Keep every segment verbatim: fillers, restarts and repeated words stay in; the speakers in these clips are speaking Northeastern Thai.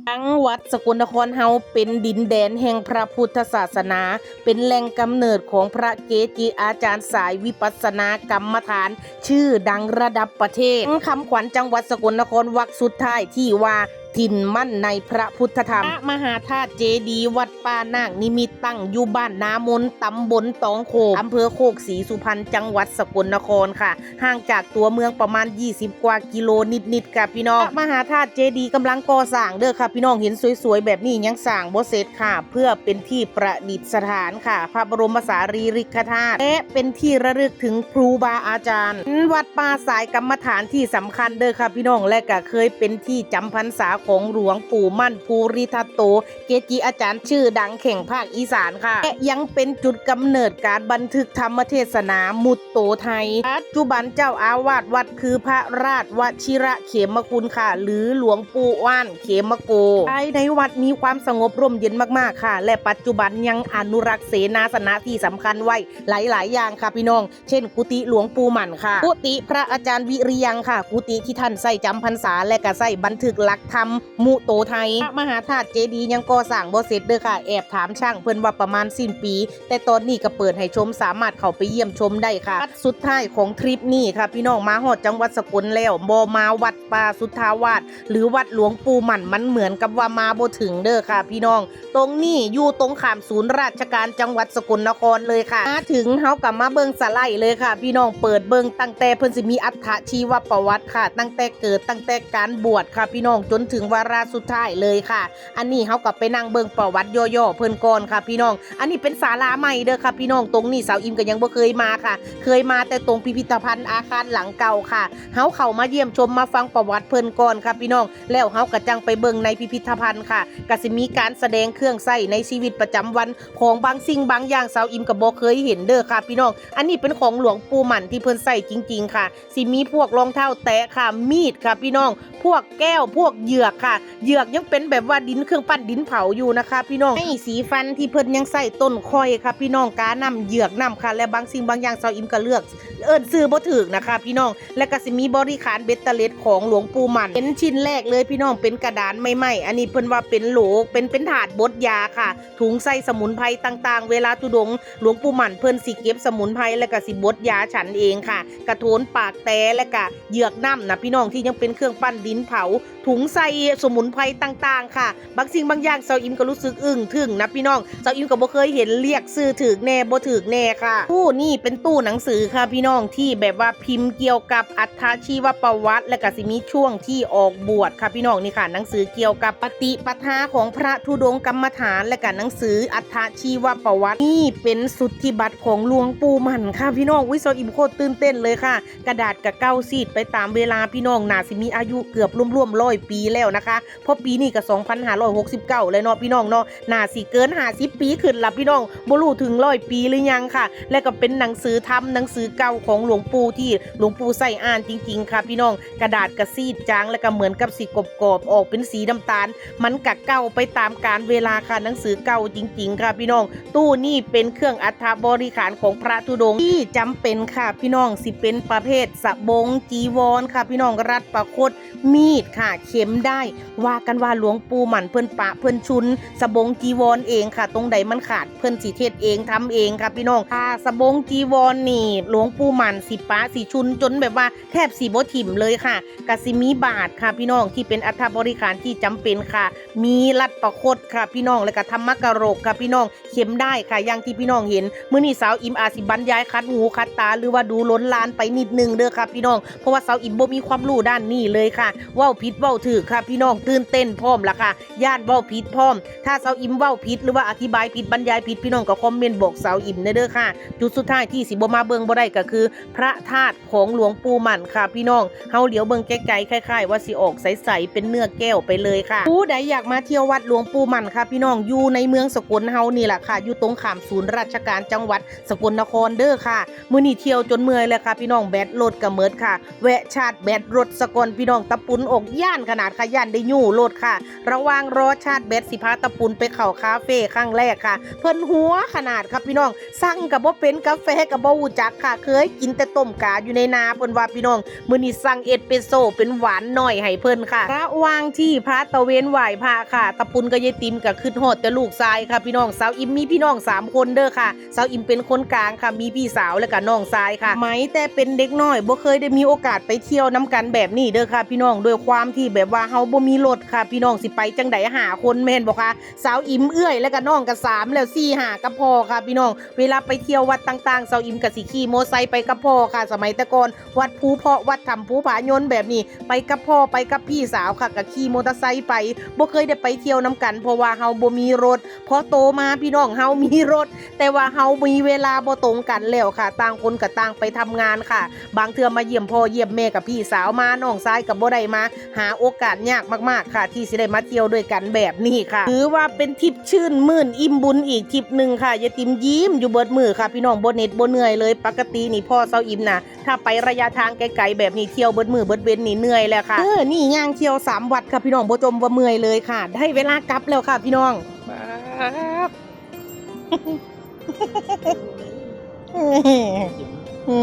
จังหวัดสกลนครเฮาเป็นดินแดนแห่งพระพุทธศาสนา เป็นแหล่งกำเนิดของพระเกจิอาจารย์สายวิปัสสนากรรมฐานชื่อดังระดับประเทศ คำขวัญจังหวัดสกลนครวรรคสุดท้ายที่ว่าถิ่นมั่นในพระพุทธธรรม พระมหาธาตุเจดีย์วัดป่านาคนิมิตรตั้งอยู่บ้านนามน ตำบลตองโขก อำเภอโคกศรีสุพรรณ จังหวัดสกลนครค่ะ ห่างจากตัวเมืองประมาณ ยี่สิบ กว่ากิโลนิดๆค่ะพี่น้อง พระมหาธาตุเจดีย์กำลังก่อสร้างเด้อค่ะพี่น้อง เห็นสวยๆแบบนี้ยังสร้างบ่เสร็จค่ะ เพื่อเป็นที่ประดิษฐานค่ะ พระบรมสารีริกธาตุ และเป็นที่ระลึกถึงครูบาอาจารย์ วัดป่าสายกรรมฐานที่สำคัญเด้อค่ะพี่น้อง และก็เคยเป็นที่จำพรรษาของหลวงปู่มั่นภูริทัตโต เกจิอาจารย์ชื่อดังแห่งภาคอีสานค่ะ และยังเป็นจุดกำเนิดการบันทึกธรรมเทศนามุตโตไทย ปัจจุบันเจ้าอาวาสวัดคือพระราชวชิระเขมคุณค่ะ หรือหลวงปู่อ้านเขมโก ภายในวัดมีความสงบร่มเย็นมากๆค่ะ และปัจจุบันยังอนุรักษ์เสนาสนะที่สำคัญไว้หลายๆอย่างค่ะพี่น้อง เช่นกุฏิหลวงปู่มั่นค่ะ กุฏิพระอาจารย์วิริยังค่ะ กุฏิที่ท่านใช้จำพรรษาและก็ใช้บันทึกหลักธรรมมุโตไทย พระมหาธาตุเจดีย์ยังก่อสร้างบ่เสร็จเด้อค่ะ แอบถามช่างเพิ่นว่าประมาณสิ้นปี แต่ตอนนี้ก็เปิดให้ชม สามารถเข้าไปเยี่ยมชมได้ค่ะ วัดสุดท้ายของทริปนี้ค่ะพี่น้อง มาฮอดจังหวัดสกลแล้ว บ่มาวัดป่าสุทธาวาส หรือวัดหลวงปู่มั่น มันเหมือนกับว่ามาบ่ถึงเด้อค่ะพี่น้อง ตรงนี้อยู่ตรงข้ามศูนย์ราชการจังหวัดสกลนครเลยค่ะ มาถึงเฮาก็มาเบิ่งสไลด์เลยค่ะพี่น้อง เปิดเบิ่งตั้งแต่เพิ่นสิมีอัตถชีวประวัติค่ะ ตั้งแต่เกิด ตั้งแต่การบวชค่ะพี่น้อง จนถึงวาระสุดท้ายเลยค่ะ อันนี้เฮาก็ไปนั่งเบิ่งประวัติย่อๆเพิ่นก่อนค่ะพี่น้อง อันนี้เป็นศาลาใหม่เด้อค่ะพี่น้อง ตรงนี้สาวอิมก็ยังบ่เคยมาค่ะ เคยมาแต่ตรงพิพิธภัณฑ์อาคารหลังเก่าค่ะ เฮาเข้ามาเยี่ยมชมมาฟังประวัติเพิ่นก่อนค่ะพี่น้อง แล้วเฮาก็จั่งไปเบิ่งในพิพิธภัณฑ์ค่ะ ก็สิมีการแสดงเครื่องใช้ในชีวิตประจำวันของบางสิ่งบางอย่าง สาวอิมก็บ่เคยเห็นเด้อค่ะพี่น้อง อันนี้เป็นของหลวงปู่มั่นที่เพิ่นใช้จริงๆค่ะ สิมีพวกรองเท้าแตะค่ะ มีดค่ะพี่น้อง พวกแก้ว พวกเหยือกค่ะ เหยือกยังเป็นแบบว่าดิน เครื่องปั้นดินเผาอยู่นะคะพี่น้อง ไม้สีฟันที่เพิ่นยังใช้ ต้นข่อยค่ะพี่น้อง กาน้ำ เหยือกน้ำค่ะ และบางสิ่งบางอย่างสาวอิมก็เลือก เอิ้นชื่อบ่ถูกนะคะพี่น้อง และก็สิมีบริขารเบ็ดเตล็ดของหลวงปู่มั่น เป็นชิ้นแรกเลยพี่น้อง เป็นกระดานไม้ๆ อันนี้เพิ่นว่าเป็นโหล เป็น เป็นถาดบดยาค่ะ ถุงใส่สมุนไพรต่างๆ เวลาธุดงค์หลวงปู่มั่นเพิ่นสิเก็บสมุนไพร และก็สิบดยาฉันเองค่ะ กระโถนปากแตและก็เหยือกน้ำนะพี่น้อง ที่ยังเป็นเครื่องปั้นดินเผา ถุงใส่สมุนไพรต่างๆค่ะ บางสิ่งบางอย่างสาวอิมก็รู้สึกอึ้งทึ่งนะพี่น้อง สาวอิมก็บ่เคยเห็น เรียกชื่อถูกแน่บ่ถูกแน่ค่ะ ตู้นี่เป็นตู้หนังสือค่ะพี่น้อง ที่แบบว่าพิมพ์เกี่ยวกับอัตถชีวประวัติ และก็สิมีช่วงที่ออกบวชค่ะพี่น้อง นี่ค่ะ หนังสือเกี่ยวกับปฏิปทาของพระธุดงค์กรรมฐาน และก็หนังสืออัตถชีวประวัติ นี่เป็นสุทธิบัตรของหลวงปู่มั่นค่ะพี่น้อง อุ๊ย สาวอิมโคตรตื่นเต้นเลยค่ะ กระดาษก็เก่าซีดไปตามเวลาพี่น้อง น่าสิมีอายุเกือบรวมๆร้อยปีแล้วนะคะ เพราะปีนี้ก็สองพันห้าร้อยหกสิบเก้าแล้วเนาะพี่น้องเนาะ น่าสิเกินห้าสิบปีขึ้นละพี่น้อง บ่รู้ถึงร้อยปีหรือยังค่ะ และก็เป็นหนังสือธรรม หนังสือเก่าของหลวงปู่ที่หลวงปู่ใช้อ่านจริงๆค่ะพี่น้อง กระดาษก็ซีดจาง และก็เหมือนกับสิกรอบๆ ออกเป็นสีน้ำตาล มันก็เก่าไปตามกาลเวลาค่ะ หนังสือเก่าจริงๆค่ะพี่น้อง ตู้นี่เป็นเครื่องอัฐบริขารของพระธุดงค์ที่จำเป็นค่ะพี่น้อง สิเป็นประเภทสบงจีวรค่ะพี่น้อง รัดประคต มีดค่ะ เข็มด้าย ว่ากันว่าหลวงปู่มั่นเพิ่นปะเพิ่นชุนสบงจีวรเองค่ะ ตรงใดมันขาดเพิ่นสิเฮ็ดเองทำเองค่ะพี่น้อง ผ้าสบงจีวรนี่หลวงปู่มั่นสิปะสิชุนจนแบบว่าแทบสิบ่ถิ่มเลยค่ะ ก็สิมีบาตรค่ะพี่น้อง ที่เป็นอัฐบริขารที่จำเป็นค่ะ มีรัดประคตค่ะพี่น้อง แล้วก็ธรรมกรกค่ะพี่น้อง เข็มด้ายค่ะ อย่างที่พี่น้องเห็น มื้อนี้สาวอิมอาจสิบรรยายขัดหูขัดตา หรือว่าดูลนลานไปนิดนึงเด้อค่ะพี่น้อง เพราะว่าสาวอิมบ่มีความรู้ด้านนี้เลยค่ะ เว้าผิดเว้าถูกค่ะพี่น้อง ตื่นเต้นพร้อมล่ะค่ะ ย้านเว้าผิดพร้อม ถ้าสาวอิมเว้าผิดหรือว่าอธิบายผิดบรรยายผิด พี่น้องก็คอมเมนต์บอกสาวอิมแหน่เด้อค่ะ จุดสุดท้ายที่สิบ่มาเบิ่งบ่ได้ก็คือ พระธาตุของหลวงปู่มั่นค่ะพี่น้อง เฮาเหลียวเบิ่งไกลๆ คล้ายๆ ว่าสิออกใสๆ เป็นเนื้อแก้วไปเลยค่ะ ผู้ใดอยากมาเที่ยววัดหลวงปู่มั่นค่ะพี่น้อง อยู่ในเมืองสกลเฮานี่แหละค่ะ อยู่ตรงข้ามศูนย์ราชการจังหวัดสกลนครเด้อค่ะ มื้อนี้เที่ยวจนเมื่อยแล้วค่ะพี่น้อง แบตรถก็หมดค่ะ แวะชาร์จแบตรถซะก่อนพี่น้อง ตะปุนอกย้านขนาดค่ะ ย่านได้อยู่รถค่ะ ระหว่างรอชาร์จแบตสิพาตะปุนไปเข้าคาเฟครั้งแรกค่ะ เพิ่นหัวขนาดค่ะพี่น้อง สั่งก็บ่เป็น กาแฟก็บ่ฮู้จักค่ะ เคยกินแต่ต้มก๋าอยู่ในนา เพิ่นว่าพี่น้อง มื้อนี้สั่งเอสเปรสโซ่เป็นหวานน้อยให้เพิ่นค่ะ ระหว่างที่พาตะเวนไหว้พระค่ะ ตะปุนกับยายติ๋มก็คิดฮอดแต่ลูกชายค่ะพี่น้อง สาวอิ๋มมีพี่น้องสามคนเด้อค่ะ สาวอิ๋มเป็นคนกลางค่ะ มีพี่สาวและก็น้องชายค่ะ สมัยแต่เป็นเด็กน้อยบ่เคยได้มีโอกาสไปเที่ยวนำกันแบบนี้เด้อค่ะพี่น้อง ด้วยความที่แบบว่าเฮาบ่มีรถค่ะพี่น้อง สิไปจั่งใดห้าคนแม่นบ่คะ สาวอิ๋มเอื้อยและก็น้องก็สามแล้ว สี่ ห้า กับพ่อค่ะพี่น้อง เวลาไปเที่ยววัดต่างๆ สาวอิ๋มก็สิขี่มอไซค์ไปกับพ่อค่ะ สมัยแต่ก่อน วัดภูเพาะ วัดถ้ำภูผายนแบบนี้ ไปกับพ่อ ไปกับพี่สาวค่ะ ก็ขี่มอเตอร์ไซค์ไป บ่เคยได้ไปเที่ยวนำกัน เพราะว่าเฮาบ่มีรถ พอโตมาพี่น้อง เฮามีรถ แต่ว่าเฮามีเวลาบ่ตรงกันแล้วค่ะ ต่างคนก็ต่างไปทำงานค่ะ บางเทื่อมาเยี่ยมพ่อเยี่ยมแม่กับพี่สาวมา น้องชายก็บ่ได้มา หาโอกาสยากมากๆค่ะ ที่สิได้มาเที่ยวด้วยกันแบบนี้ค่ะ ถือว่าเป็นทริปชื่นมื่นอิ่มบุญอีกทริปหนึ่งค่ะ ยายติ๋มยิ้มอยู่เบิดมื้อค่ะพี่น้อง บ่เหน็ดบ่เหนื่อยเลย ปกตินี่พ่อสาวอิ๋มน่ะ ถ้าไประยะทางไกลๆแบบนี้ เที่ยวเบิดมื้อเบิดเว็นนี่เหนื่อยแล้วค่ะ เออ นี่ย่างเที่ยวสามวัดค่ะพี่น้อง บ่จมบ่เมื่อยเลยค่ะ ได้เวลากลับแล้วค่ะพี่น้อง ป๊าด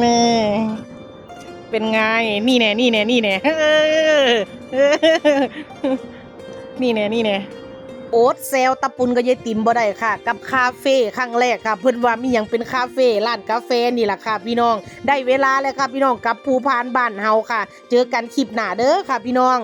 นี่ เป็นไง นี่แน่ นี่แน่ นี่แน่ เออ เออ นี่แน่ นี่แน่ อดแซวตะปุนกับยายติ๋มบ่ได้ค่ะ กับคาเฟครั้งแรกค่ะ เพิ่นว่ามีหยังเป็นคาเฟ ร้านกาแฟนี่ล่ะค่ะพี่น้อง ได้เวลาแล้วค่ะพี่น้อง กับภูพานบ้านเฮาค่ะ เจอกันคลิปหน้าเด้อค่ะพี่น้อง